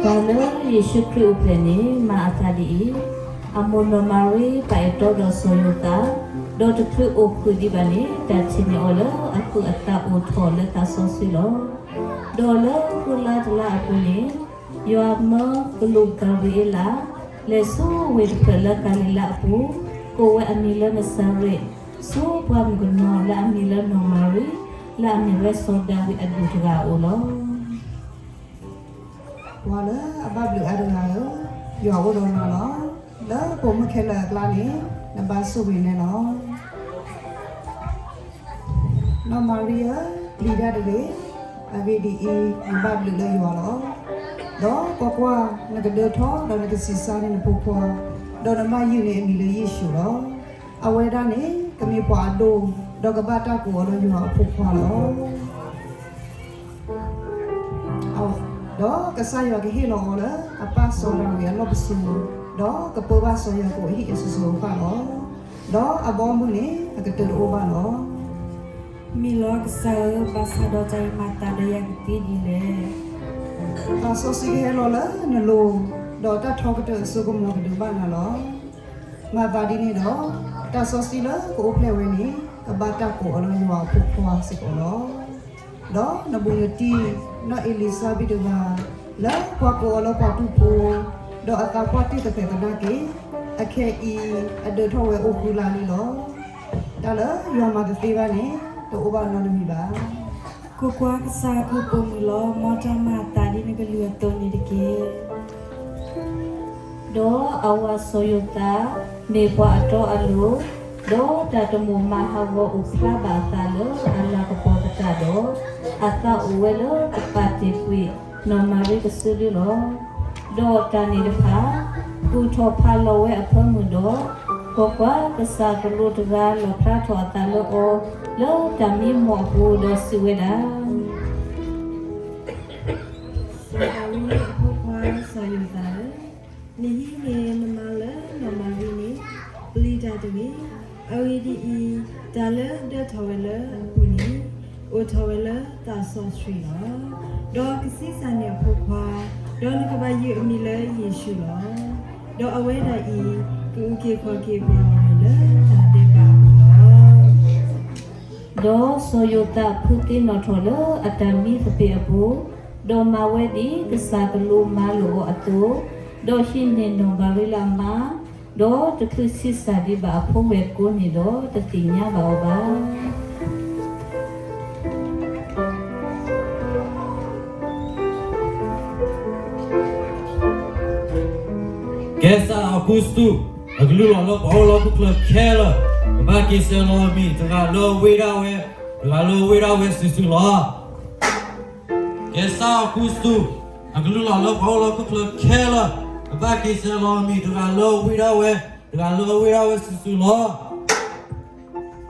ပှၤလၢယ့ၣ်ၡူးခရံာ်အိၣ်ဖျဲၣ်န့ၣ် မၤအသးဒ်အံၤ, အမိၢ်နီၢ်မၤရံပာ်အဲၣ်တီဒီးစီၤယိၤသး, ဒီးတချုးအိၣ်ဃုာ်ဒံးဘၣ်န့ၣ် တၢ်ထံၣ်န့ၢ်အီၤလၢအဃုာ်အသးအိၣ်ထီၣ်လၢသးစီဆှံလီၤ. ဒီးလၢဃုလါတလါအပူၤန့ၣ်, ယွၤမၢကလူးကၤဘြံၤအ့လး လဲၤဆူဝ့ၢ်တဖျၢၣ်လၢကၤလံၤလါအပူၤ, ကိးဝဲအမံၤလၢနစၤရ့း, ဆူပှၤမုၣ်ကနီၤလၢအမံၤလၢနီၢ်မၤရံ, လၢအမ့ၢ်ဝဲစီၤဒၤဝံးအဒူၣ်တဂၤအအိၣ်လီၤ. ပှၤလၢအဘၣ်ဘျုးအါတဂၤဧၢ, ယွၤအိၣ်ဒီးနၤလီၤ. လၢပိာ်မုၣ်ခဲလၢာ်အကျါန့ၣ် နဘၣ်ဆိၣ်ဂ့ၤန့ၣ်လီၤ. နီၢ်မၤရံဧၢ, ပျံၤတၢ်တဂ့ၤ, အဂ့ၢ်ဒ်အံၤ, နဘၣ်ဘျုးလၢယွၤလီၤ. ဒီးကွၢ်ကွၢ်, နကဒၢထီၣ်ဒီးနကဆံးစၢ်န့ၢ်နဖိခွါ, ဒီးနဘၣ်ယုၢ်န့ၢ်အမံၤလၢယ့ၣ်ၡူးလီၤ. အဝဲဒၣ်န့ၣ် ကမ့ၢ်ပှၤအဒိၣ်, ဒီးကဘၣ်တၢ်ကိးအီၤလၢယွၤအဖိခွါလီၤ. ဒီးကစၢ်ယွၤကဟ့ၣ်လီၤအီၤလၢအပၢ်စီၤဒၤဝံးအလီၢ်ပစိာ်, ဒီးကပၢဘၣ်စီၤယၤကိာ်အဟံၣ်အစိၤစိၤအဃၣ်လီၤ. ဒီးအဘီအမုၢ်န့ၣ် အကတၢၢ်တအိၣ်ဘၣ်လီၤ. မ့ၢ်လီၤကစၢ်ဧၢ, ဘၣ်ဆၣ်ဒီးတၢ်အံၤမၤသးဒီးယၤကသ့ဒ်လဲၣ်. သးစီဆှံကဟဲလီၤလၢနလိၤ, ဒီးတၢ်ထီကတၢၢ်အစိကမီၤကဒုးဘၣ်နၤလီၤ. မၤသးဒ်န့ၣ်ဒီး, တၢ်စီဆှံလၢကအိၣ်ဖျဲၣ်ဝဲန့ၣ် ကဘၣ်တၢ်ကိးအီၤလၢယွၤအဖိခွါစ့ၢ်ကီးလီၤ. ဒီးနဘူးနတံၢ်, နီၢ်အ့လံၤၡါဘ့းတဂၤ, လၢပှၤကိးအီၤလၢပှၤတူၢ်ဖိ, ဒီးအသးပှၢ်တ့ၢ်သဖဲးသနာ်က့, အခဲအံၤအဒၢးထီၣ်ဝဲအိၣ်ဃုလါလံလီၤ. တၢ်လၢယွၤမၤတသ့ဘၣ်န့ၣ် တအိၣ်ဘၣ်နီတမံၤဘၣ်. ကွၢ်ကွၢ်, ကစၢ်အကုၢ်ပိာ်မုၣ်လီၤ. မ်တၢ်မၤအသးဒ်နကလုၢ်အသိးန့ၣ်တက့ၢ်. ဒီးအဝၤစီၤယိၤသး မ့ၢ်ပှၤအတီအလိၤ, ဒီးတၢ်တမိၣ်မၤဟးဂီၤအိၣ်ဖျါဘၣ်အသးလၢအလၤကပီၤသတးဒီး, အသးအိၣ်ဝဲလၢကပာ်တ့ၢ်ကွံာ်နီၢ်မၤရံကစုဒုလီၤ. ဒီးတၢ်န့ၣ်တဖၣ် ကူၣ်ထီၣ်ဖးလီၤဝဲအဖၢမုၢ်ဒီး, ကွၢ်ကွၢ်, ကစၢ်ကလူးတဂၤလီၣ်ဖျါထီၣ်အသးလၢအီၤ လၢတၢ်မံမီၢ်အပူၤဒီးစံးဝဲဒၣ် စီၤဒၤဝံးအဖိခွါစီၤယိၤသးဧၢ, နဟံးန့ၢ်နမါလၢနီၢ်မၤရံန့ၣ် ပျံၤတၢ်တဂ့ၤ. အဂ့ၢ်ဒ်အံၤ, တၢ်လၢဒၢထီၣ်ဝဲလၢအပူၤန့ၣ် အိၣ်ထီၣ်ဝဲလၢသးစီဆှံလီၤ. ဒီးကဆံးစၢ်န့ၢ်အဖိခွါ, ဒီးနကဘၣ်ယုၢ်အမံၤလၢယ့ၣ်ၡူးလီၤ. ဒီးအဝဲဒၣ်အံၤ ကအုၣ်က့ၤခီၣ်က့ၤပှၤဂီၢ်မုၢ်လၢတၢ်ဒဲးဘးအပူၤလီၤ. ဒီးစီၤယိၤသးဖုးသ့ၣ်နီၣ်ထီၣ်လၢအတၢ်မံသပ့ၤအပူၤ, ဒီးမၤဝဲဒ်ကစၢ်ကလူးမၤလိာ်အီၤအသိး, ဒီးဟံးန့ၢ်နီၢ်မၤရံလၢအမါ, ဒီးတချုးဆံးစၢ်ဒံးဘၣ်အဖိဝဲၢ်ကိးန့ၣ်ဒီး တသ့ၣ်ညါဘၣ်အီၤဘၣ်. ကဲစၢ်အီကူစတူး အကလုၢ်လီၤလၢပှၤအိၣ်လၢဟီၣ်ခိၣ်ချၢခဲလၢာ်, ကဘၣ်က့ၤဆဲးလီၤအမံၤ တဂၤလၢအဝ့ၢ်ဒၣ်ဝဲ, တဂၤလၢအဝ့ၢ်ဒၣ်ဝဲစုာ်စုာ်လီၤ. ကဲစၢ်အီကူစတူး အကလုၢ်လီၤလၢပှၤအိၣ်လၢဟီၣ်ခိၣ်ချၢခဲလၢာ်, ကဘၣ်က့ၤဆဲးလီၤအမံၤ တဂၤလၢအဝ့ၢ်ဒၣ်ဝဲ, တဂၤလၢအဝ့ၢ်ဒၣ်ဝဲစုာ်စုာ်လီၤ.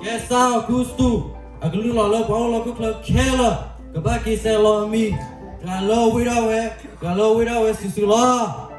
ကဲစၢ်အီကူစတူး အကလုၢ်လီၤလၢပှၤအိၣ်လၢဟီၣ်ခိၣ်ချၢခဲလၢာ်, ကဘၣ်က့ၤဆဲးလီၤအမံၤ တဂၤလၢအဝ့ၢ်ဒၣ်ဝဲ, တဂၤလၢအဝ့ၢ်ဒၣ်ဝဲစုာ်စုာ်လီၤ.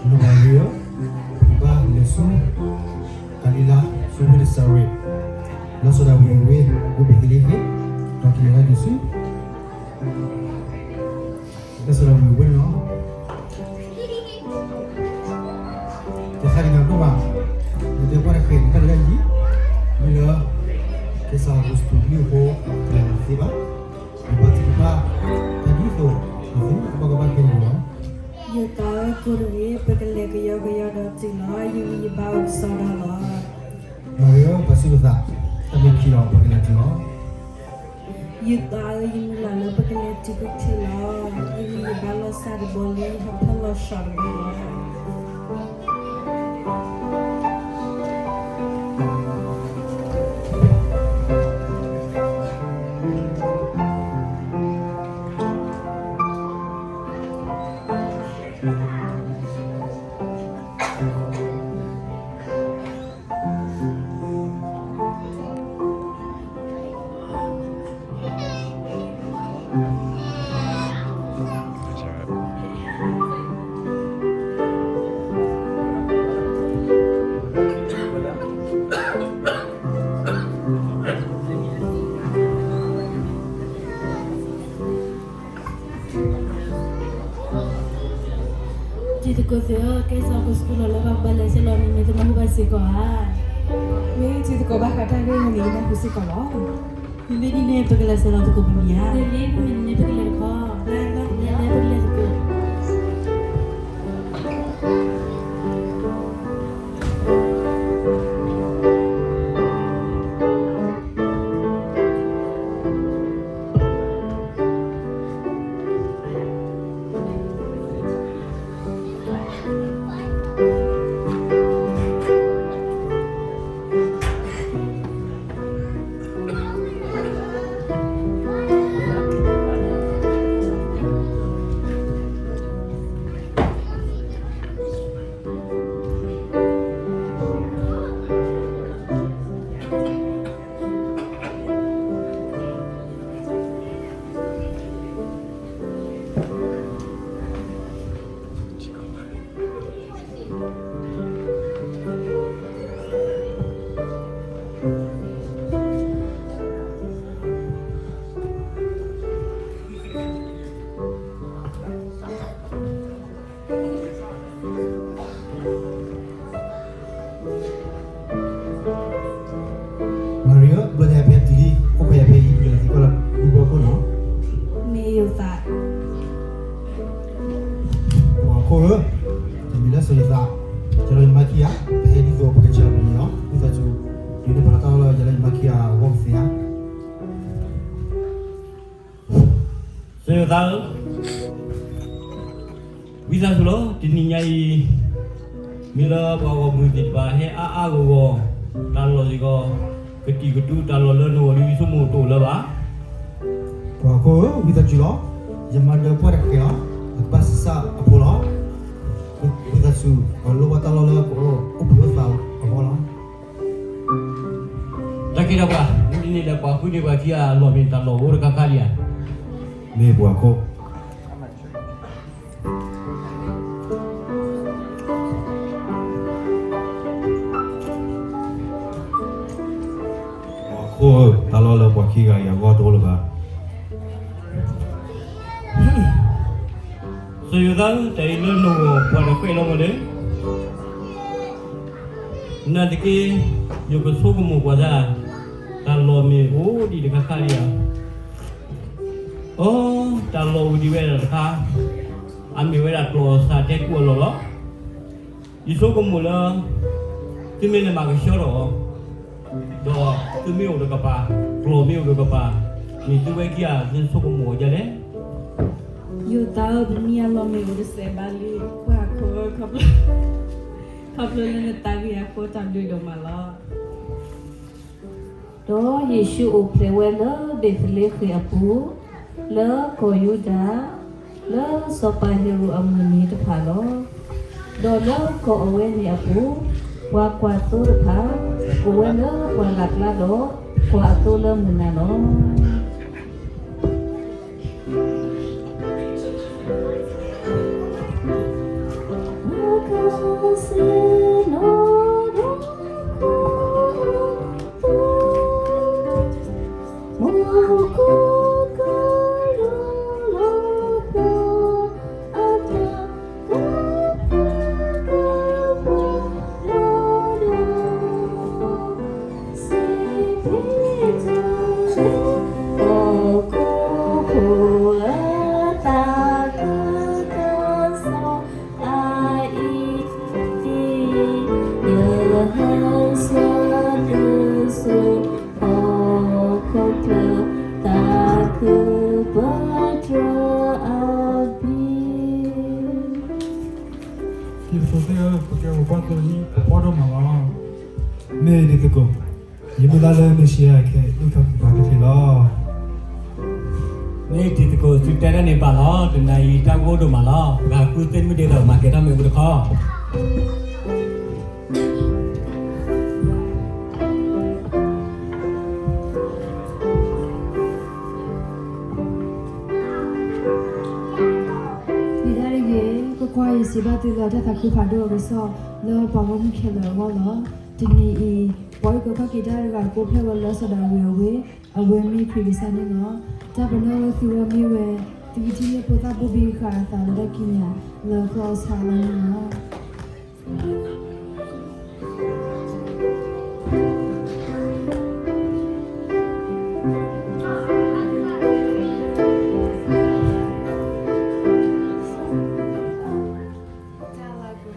နီၢ်မၤရံဧၢ, ပကဘၣ်လဲၤဆူကၤလံၤလါ ဆူဝ့ၢ်နစၤရ့း, လၢစီၤဒၤဝံးအဝ့ၢ် ဝ့ၢ်ဘ့းသလ့ဟ့ၣ်, ဒီးကလဲၤတၢ်ဒုးဆူ လၢစီၤဒၤဝံးအဝ့ၢ်န့ၣ်လီၤ. ယသးကညီၤဒိၣ်မး, ယတဲကွၢ်တဃဲၤန့ၣ်တၢ်လၢယံၤ, မ့ၢ်လၢ ကဲစၢ်အီကူစတူးအဃိ တလဲၤသ့ဘၣ်. ယဘါထုကဖၣ်တၢ်ဒ်သိး နသုကဘၣ်ကဘၣ်ကဲန့ၣ်လီၤ. ယသးဧၢ, ကိးတဂ့ၤ, ပကလဲၤကယီကယီဒီးတုၤလီၤ, ယဂံၢ်ယဘါအိၣ်ကစီဒီလီၤ. မၤရံဧၢ, ပာ်ဆူၣ်ပသး, တၢ်မ့ၢ်ခံလီၤ ပကလဲၤတုၤလီၤ. ယသးဧၢ, ယမုၢ်လၢ်လၢပကလဲၤတုၤကတုၤလီၤ, ယဂံၢ်ယဘါလီၤစၢ်တဘီလံ, ဟးဖၢလီၤဆှီတဘီလီၤ. သုကဲစီၤကစၢ်လီၤလၢဘၣ်ဘၣ်လဲၤဆဲးလီၤမံၤ မ့ၢ်တမၤဟူဘၣ်စ့ၢ်ကီးဧါ. မ့ၢ်သုသကိးဘၣ်ဃးတၢ်ဂ့ၢ်ဝဲန့ၣ် ယနၢ်ဟူစ့ၢ်ကီးလီၤ. မ့မ့ၢ်ဒ်န့ၣ် ပကလဲၤဆဲးလီၤသကိးပမံၤဧါ. မ့မ့ၢ်ဒ်န့ၣ် ပကလဲၤတခီ, လဲၤလဲၤပကလဲၤသကိး. မၤရံဧၢ, ဘျီညါဖဲတုၤလံ အိၣ်ဖဲယၤဖဲအံၤ ယလဲၤသံကွၢ်လၢ ဒူပီခိၣ်နီၤ. မ့ၢ်ယိၤသး. ပှၤခိၣ်ဧၢ, ယမံၤလၢစီၤယိၤသး, ယလီၤယမါခံဂၤ, ပဟဲဒ်သိးပကစၢ်မံၤလီၤ. ဝံသးစူၤ ဒုးနဲၣ်ပှၤလၢတၢ်လီၢ်လၢယလီၤယမါခံဂၤအဂီၢ်ကသ့ဧါ. စီၤယိၤသးဧၢ, ဝံသးစူၤလီၤ. တနံၤညါအံၤ မ့ၢ်လၢပှၤဂီၢ်မုၢ်သ့ၣ်တဖၣ်ဟဲအါအါဂီၢ်ဂီၢ်, တၢ်လီၢ်စ့ၢ်ကီး ကတံာ်ကတူာ်, တၢ်လီၢ်လၢနဂီၢ်ဒီးယဆိကမိၣ်တအိၣ်လၢၤဘၣ်. ပှၤခိၣ်ဧၢ, ဝံသးစူၤလီၤ. ယမါဒၢပှၢ်တကဲလီၤ, အကဘၣ်ဆံးစၢ်အဖိလီၤ. ဝံသးစူၤ အလိၣ်ဘၣ်တၢ်လီၢ်လၢကအိၣ်ဖှိၣ်သးအဂီၢ်လီၤ. တၢ်က့ၢ်တၢ်ပှၤ, မ့ၢ်ဒ်န့ၣ်ဒီး ပှၤဃုန့ၢ်ပှၤခံဂၤအလီၢ်မ့ၢ်တၢ်လီၢ်အိၣ်တခါခါဒံးဧါ. မ့ၢ်ပှၤခိၣ်. ပှၤခိၣ်ဧၢ, တၢ်လီၢ်လၢပှၤခံဂၤအံၤအဂီၢ်တအိၣ်လၢၤဘၣ်. စီၤယိၤသးဧၢ, တၢ်အံၤလၢနဂီၢ်ပှၤတဃဲးလီၤမးလၢ နာ်သက့ ယကဆိကမိၣ်ကွၢ်သး, တၢ်လီၢ်မ့ၢ်အိၣ်ဒံးတခါခါဒံးဧါ. အိ, တၢ်လီၢ်အိၣ်ဒံးဝဲဒၣ်တခါ, အမ့ၢ်ဝဲဒၣ်ကျီၢ်စၢ်တဲကူအလီၢ်လီၤ. ယဆိကမိၣ်လၢ သုမ့ၢ်လဲၤမၤကဆှီထီၣ်အီၤ, ဒီးသုမ့ၢ်အိၣ်တကပၤ, ကျီၢ်မ့ၢ်အိၣ်တကပၤ, မ့ၢ်သုဝဲခံဂၤသုဆိကမိၣ်အီၤဒ်လဲၣ်. ယိၤသးဧၢ, ပမံအလီၢ်မ့ၢ်အိၣ်တစဲးဘၣ်လံ, ပှၤခိၣ်ဧၢ, ခီဖျိလၢနသးဂ့ၤအဃိ တၢ်ဘျုးဒိၣ်မးလီၤ. ဒီးယ့ၣ်ၡူးအိၣ်ဖျဲၣ်ဝဲလၢဘ့းသလ့ဃ့ၣ်အပူၤ, လၢကီၢ်ယူဒၤ, လၢစီၤပၤဟ့ၤရိာ်အမုၢ်နံၤတဖၣ်လီၤ. ဒီးလၢကီၢ်အဝဲန့ၣ်အပူၤ, ပှၤကွၢ်သိတဖၣ် အိၣ်ဝဲလၢပှၢ်လၢ်ကျါဒီး ကွၢ်အသိလၢမုၢ်နၤလီၤ. တံၤသကိးသ့ၣ်ဧၢ, ပကဲပှၤကွၢ်သိလံ, ပဖှီၣ်ဒိၣ်မးလီၤ. မ့ၢ်တံၤသကိး, ယမ့ၢ်လၢ်လၢမ့ၣ်ၡံအၤခဲအံၤ အုၣ်ခီၣ်ကပၤတသ့လီၤ. မ့ၢ်တံၤသကိး သုတဲဒၣ်န့ၣ်ဘၣ်လီၤ, တနၤအံၤတၢ်ဂိၢ်ဒိၣ်မးလီၤ, ပှၤဃုသ့ၣ်မုၢ်ဒ့ဒီးမၤကဲထီၣ်မ့ၣ်အူတခီ. မ့ၢ်ဒၣ်တဂ့ၤ, ကွၢ်ကွၢ်, ယစံးဘၣ်သုလၢတၢ်သးခုဖးဒိၣ်အကစီၣ် လၢပှၤဂီၢ်မုၢ်ခဲလၢာ်အဂီၢ်လီၤ. တနံၤအံၤ ပှၤအုၣ်က့ၤခီၣ်က့ၤတၢ်တဂၤကိးဖျၢၣ်ဝဲလၢစီၤဒၤဝံးအဝ့ၢ်, အဝဲမ့ၢ်ခရံာ်ကစၢ်န့ၣ်လီၤ. တၢ်ပနီၣ်လၢသုဂီၢ်မ့ၢ်ဝဲ, ယကထံၣ်န့ၢ်ဖိသၣ်ဘိၣ်ဘံဃာ်အသးလၢတၢ်ကံးညာ် လၢကျီၢ်အဆၣ်လီၤန့ၣ်လီၤ. တၢ်လၤကပီၤ,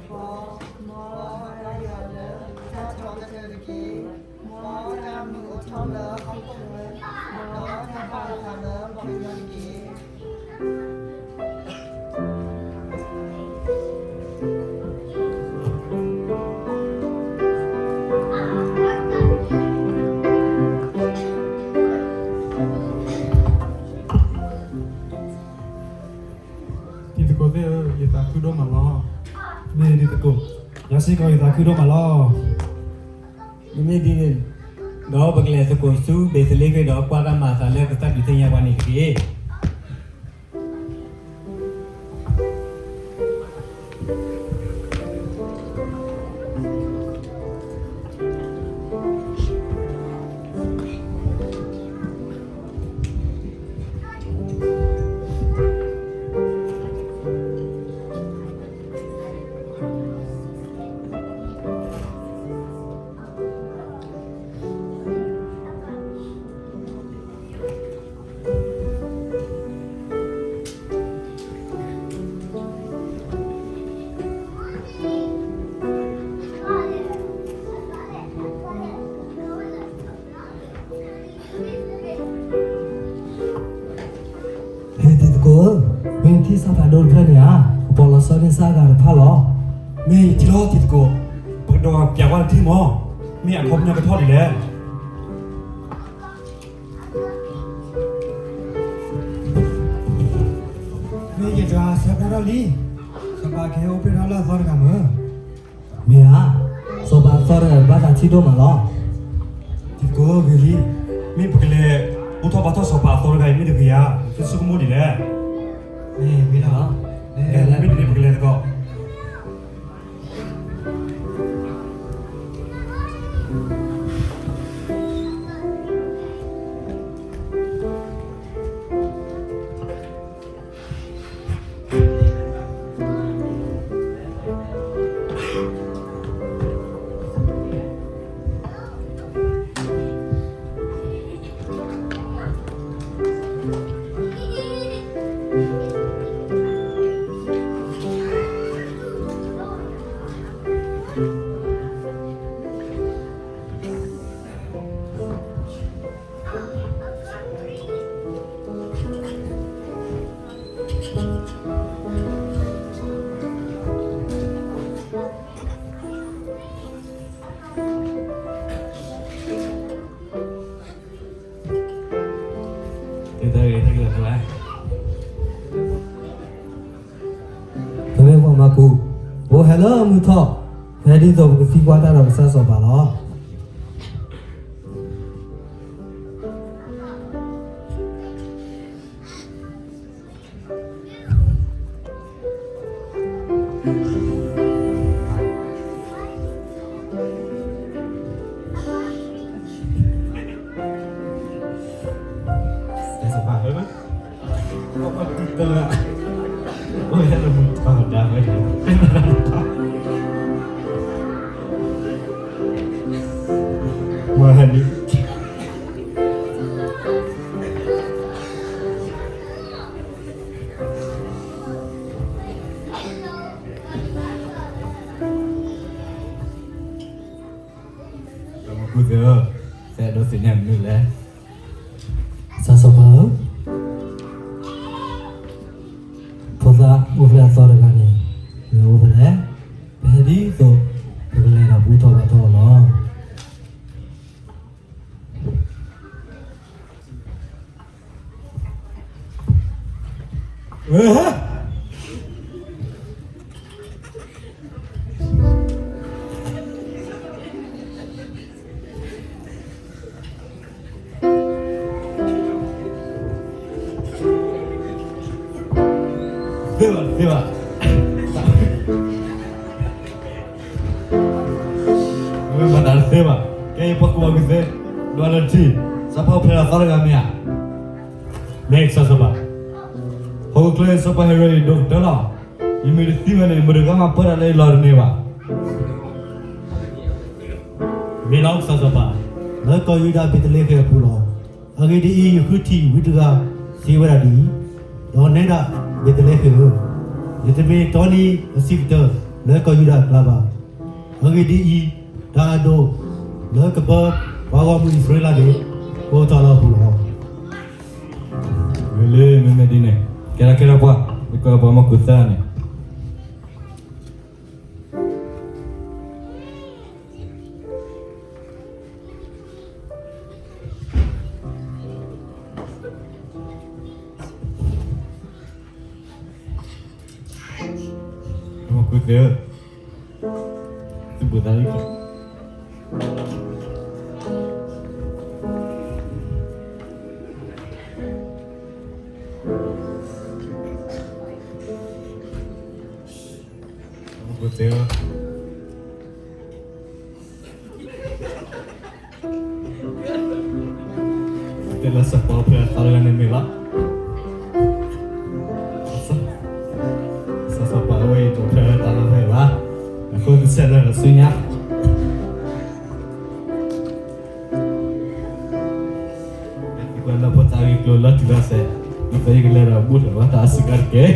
မ်တၢ်ယွၤလၢတၢ်ထီကတၢၢ်တက့ၢ်. မ်တၢ်မုာ်အိၣ်ထီၣ်လၢဟီၣ်ခိၣ်ချၢ, ဒီးတၢ်ဘၣ်အသးလၢပှၤကညီတက့ၢ်. တံၤသကိးသ့ၣ်ဧၢ, ယသးခုဒိၣ်မးလီၤ. မ့ၢ်တံၤသကိး, ယၤစ့ၢ်ကီးယသးခုဒိၣ်မးလီၤ. မ့မ့ၢ်ဒ်န့ၣ်ဒီး ပကလဲၤသကိးဆူဘ့းသလ့ဃ့ၢ်ဒီး ကွၢ်တၢ်မၤအသးလၢကစၢ်ခရံာ်သ့ၣ်ညါပှၤန့ၣ်တက့ၢ်. ဟဲတံၤသကိးဧၢ, မ့ၢ်နထံၣ်စီၤပၤဒိၣ်တဖျၢၣ်န့ၣ်ဧါ, ကပီၤလီၤဆီန့ၢ်စၢ်အဂၤတဖၣ်လီၤ. မ့ၢ်ယထံၣ်လီၤတံၤသကိး, ပကဒိးပၠးကွၢ်တထံၣ်မး, မ့ၢ်အခီပညီကထီၣ်ဒ်လဲၣ်. မ့ၢ်ယတဂၤဆၢဖျါထီၣ်လံ, စီၤပၤကဟဲအိၣ်ဖျဲၣ်ထီၣ်လၢအသီတဂၤမ့ၢ်. မ့ၢ်ဧါ, စီၤပၤအသီတဂၤဘၣ်သးထံၣ်ဒိၣ်မးလီၤ. တံၤသကိးဂ့ၤလံ, မ့ၢ်ပကလဲၤဘူၣ်ထီၣ်ဘါထီၣ်စီၤပၤအသီတဂၤအံၤမ့ၢ်တဂ့ၤဧါ, သုဆိကမိၣ်ဒ်လဲၣ်. မ့ၢ်မ့ၢ်လီၤ, မ့ၢ်ပကလဲၤသကိး. တၢ်ဂ့ၢ်တၢ်ကျိၤတလါ, ပမ့ၢ်ပှၤမၤကူး, ပဟဲလၢမုၢ်ထီၣ်, ဖဲဒ်သိးပကသံကွၢ်တၢ်ဒီးကစၢ်စီၤပၤလီၤ. မၤကူးသ့ၣ်ဧၢ, သဲဒိးသ့ၣ်ညါမနုၤလဲၣ်. ကစၢ်စီၤပၤဧၢ, ဖိသၣ်အိၣ်ဖျဲၣ်အသီတဂၤန့ၣ် မ့ၢ်အိၣ်ဖဲလဲၣ်, ပဟဲဒ်သိး ပကလဲၤဒီးဘူၣ်ထီၣ်ဘါထီၣ်အီၤလီၤ. သ့ဘၣ်, သ့ဘၣ်. မ့ၢ်မၤတၢ်တသ့ဘၣ်, ကဲအံၤပှၤကူၣ်ဘၣ်ကူၣ်သ့, ဒွးလၢထံ, စီၤပၤအိၣ်ဖျဲၣ်ဒီးသီတဂၤမ့ၢ်ဧါ. မ့ၢ်ကစၢ်စီၤပၤ, ဟီၣ် ဟီၣ်ခိၣ်ချၢစီၤပၤဟ့ၤရိာ်ဒိၣ်ကတၢၢ်လီၤ. ယမ့ၢ်တသံဘၣ်န့ၣ် မတၤတဂၤမၤပၢတၢ်လၢယလီၢ်တန့ၢ်ဘၣ်. မ့ၢ်လီၤကစၢ်စီၤပၤ, လၢကီၢ်ယူဒၤဘ့းသလ့ဟဲမ်အပူၤလီၤ. အဂ့ၢ်ဒ်အံၤ, ယဃုထံၣ်ဝံတဂၤစံးဝဲဒၣ်ဒ်အံၤ, ဒီးနဲဒၣ်ဘ့းသလ့ဟဲမ်ဧၢ, ယတမ့ၢ်တီနံၤအဆံးကတၢၢ်လၢကီၢ်ယူဒၤအကျါဘၣ်. အဂ့ၢ်ဒ်အံၤ, တၢ်အဒိၣ်လၢကပၢပှၤဂီၢ်မုၢ်အံၣ်စရ့လးန့ၣ် အိၣ်တ့ၢ်လၢအပူၤလီၤ. မ့မ့ၢ်ဒ်န့ၣ်, ကဲထီၣ်ကဲထီၣ်ပှၤ, ယကွၢ်ပှၤမၤကူၣ်သၢန့ၣ် မၤကူၣ်သၢ, သုးဘူးသးလံ, မၤကူၣ်သၢ တဲလၢစီၤပၤအိၣ်ဖျဲၣ်အသးလၢဂၤန့ၣ်မ့ၢ်လီၤ. စီၤပၤဝဲအံၤတအိၣ်ဖျဲၣ်အသးလၢဂၤဘၣ်, အဃိတဆဲးလၢအစုညါ ကွၢ်လၢဖိသၣ်ဂ့ၢ်ကျိၤလၢထူလၢစဲး, ဒ်သိးယကလဲၤဒီးဘူးထီၣ်ဘၣ်တၢ်အစှၤတက့ၢ်.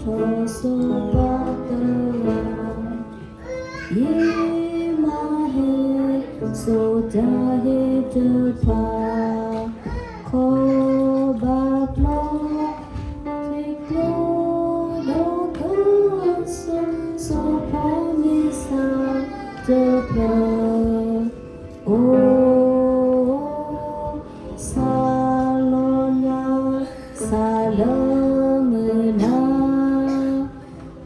ထီၣ်စိပာ်တၢ်လၢ ယမၤဟဲစိာ်တၢ်ဟ့ၣ်တဖၣ်, ခီဘၣ်ပျီ ထံကျိဒီးကစၢ် စီၤပၤမ့ၢ်ဆၣ်တဖျၢၣ်, အိၣ် ဆၣ်လီၤညါ ဆၣ်လၢမုၢ်နၤ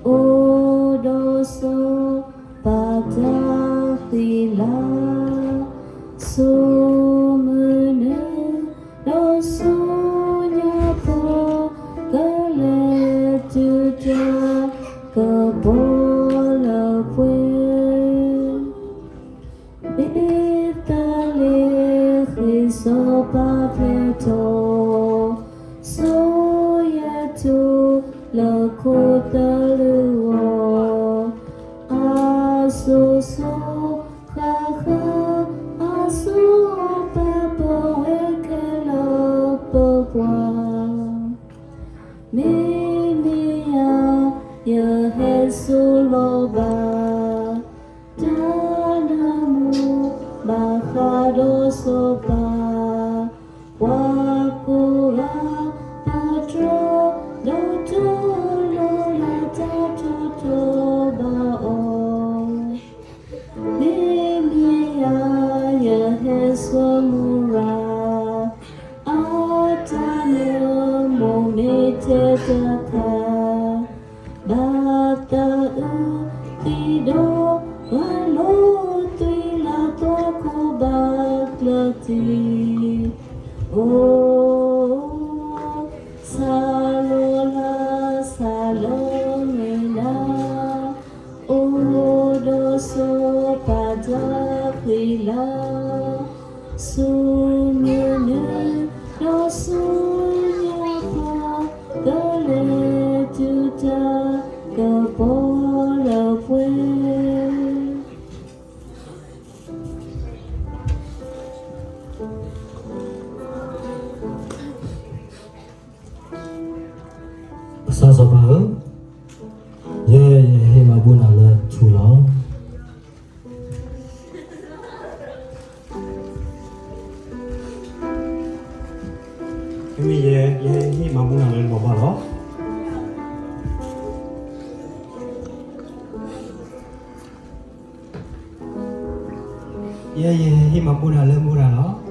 အိၣ်ဒီးစီၤပၤတၢ်ဃံလၤ, စိၤမုၢ်နုာ် ဒီးစိၤညါပှၤ ကလဲၤတုၤတၢ် ကပီၤလၢပှဲၤ ဘ့းသလ့ဟ့ၣ်စီၤပၤဖျဲၣ်ထီၣ်, စိၤယဲၢ်ထူၣ်လၢခိတၢ်လုၢ်အီၤ, အစိၤစိၤဃၣ်ဃၣ် အစိၤပာ်ပဝဲခဲလၢာ်ပပှၢ်, မ့မ့ၢ်ယၤ ယဟဲစိာ်လီၤဘၣ် တၢ်နၢမူ ပတြၢၤ ဒီးတူၢ်လိာ်လၢတၢ်ထူးတၢ်တီၤဘၣ်အီၤ, မ့မ့ၢ်ယၤ ယဟဲဆိမိၣ်ရၤ အတၢ်မုာ်မိၢ်မ့ၢ်ထဲတခါ, ဘၣ်သးအုးသံဒီး ပှၤလိၣ်သွံၣ်လၢသွၣ်ခိၣ်ဘၣ်ကျၢၤတံၢ်, အိ, ဆါလီၤလၢဆါလၢမုၢ်နၤ, အိၣ်ဒီးစီၤပၤတၢ်ဖှံလၢ ဆူမုၢ်နုာ်ဒီးဆူညါပှၤ, ကလဲၤတုၤတၢ်ကပီၤလၢပှဲၤ ကစၢ်စီၤပၤဧၢ, ယဲယဟ့ၣ်မၤဘူၣ်နၤလၢထူလီၤ. မ့မ့ၢ်ယဲ ယဟ့ၣ်မၤဘူၣ်နၤလၢလီၤဘၣ်လီၤ. ယဲယဟ့ၣ်မၤဘူၣ်နၤလၢမုၢ်နၤလီၤ.